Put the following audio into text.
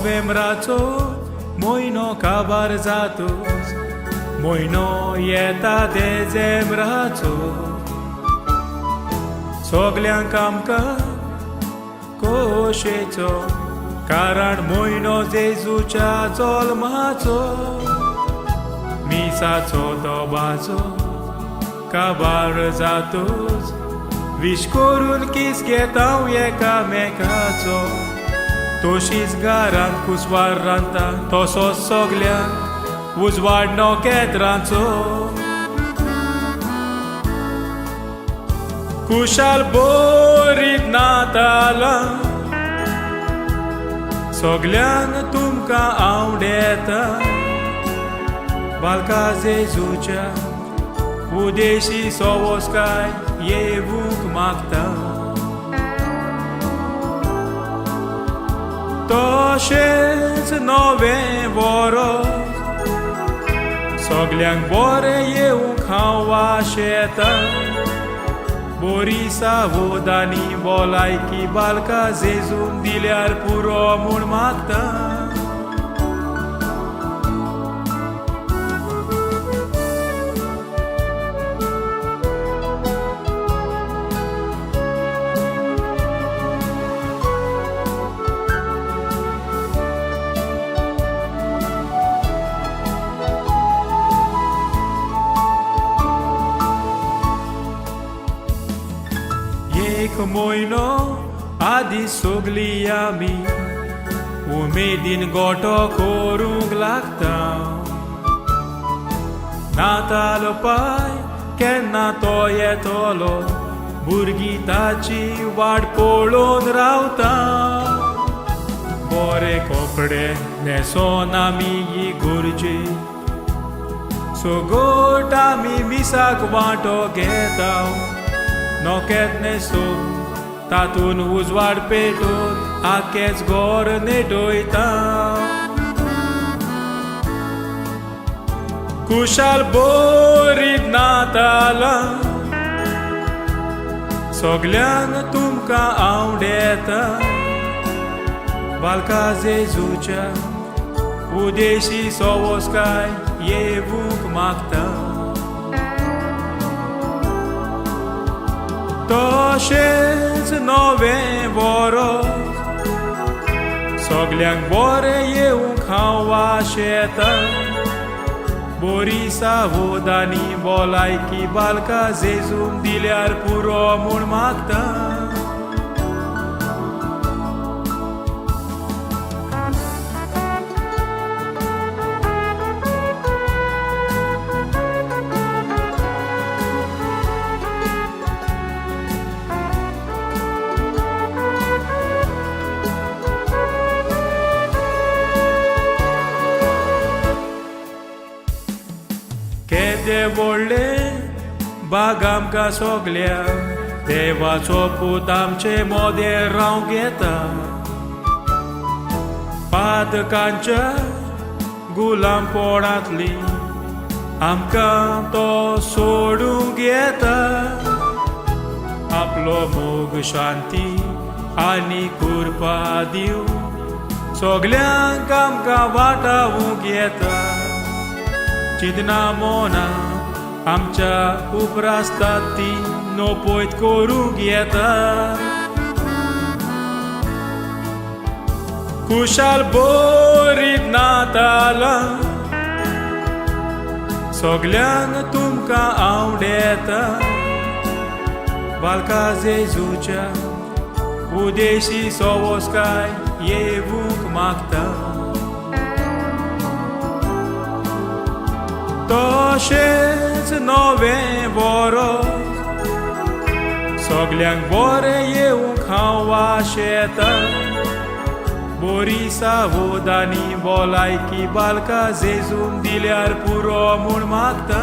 नोव्हेंब्राचो म्हयनो काबार जातोच म्हयनो येता देझेंब्राचो. सगल्यांक आमकां खोशेचो कारण म्हयनो जेजूच्या जल्माचो. मिसाचो दबाजो काबार जातोच विश करून किस घेता एकामेकाचो. तशीच घरांत कुसवार रांदता तसोच सगल्यांक उजवाड नखेत्रांचो. खुशाल बोरीत नातालां सगल्यांक तुमकां आवडेता. बालका जेजूच्या उदेशी सवस्काय येवूंक मागता. तशेंच नवें वरस सगल्यांक बरें येवंक हांव आशेता. बरी सावद आनी भलायकी बालका जेजून दिल्यार पुरो म्हूण मागता. एक म्हयनो आदी सगली आमी उमेदीन गोटो करूंक लागता. नाताल पाय केन्ना तो येतलो भुरगीं ताची वाट पळोवन रावता. बरे कपडे न्हेसोन आमी गरजे सगट आमी मिसाक वांटो घेता. नोकेत न्हेसून तातून उजवाड पेटोवन आखेच घर नेटयता. खुशाल बोरीत नातालां सगल्यांक तुमकां आवडेता. बालका जेजूच्या उदेशी सवस्काय येवूंक मागता. तशेंच नवें वरस सगल्यांक बरें येवंक हांव आशेता. बरी सावद आनी भलायकी बालका जेजून दिल्यार पुरो म्हूण मागता. केदे व्हडले बाग आमकां सगल्यांक देवाचो पूत आमचे मोदें रावंक येता. पातकांच्या गुलामपोणांतली आमकां तो सोडूंक येता. आपलो मोग शांती आनी कृपा दिवन सगल्यांक आमकां वाटावूंक येता. चिंतना मोना आमच्या उपरासतात ती नोपयत करूंक येता. खुशाल बोरीत नातालां सगल्यांक तुमकां आवडेता. बालका जेजूच्या उदेशी सवस्काय येवूंक मागता. तशेंच नवें वरस सगल्यांक बरें येवंक हांव आशेता. बरी सावद आनी भलायकी बालका जेजून दिल्यार पुरो म्हूण मागता.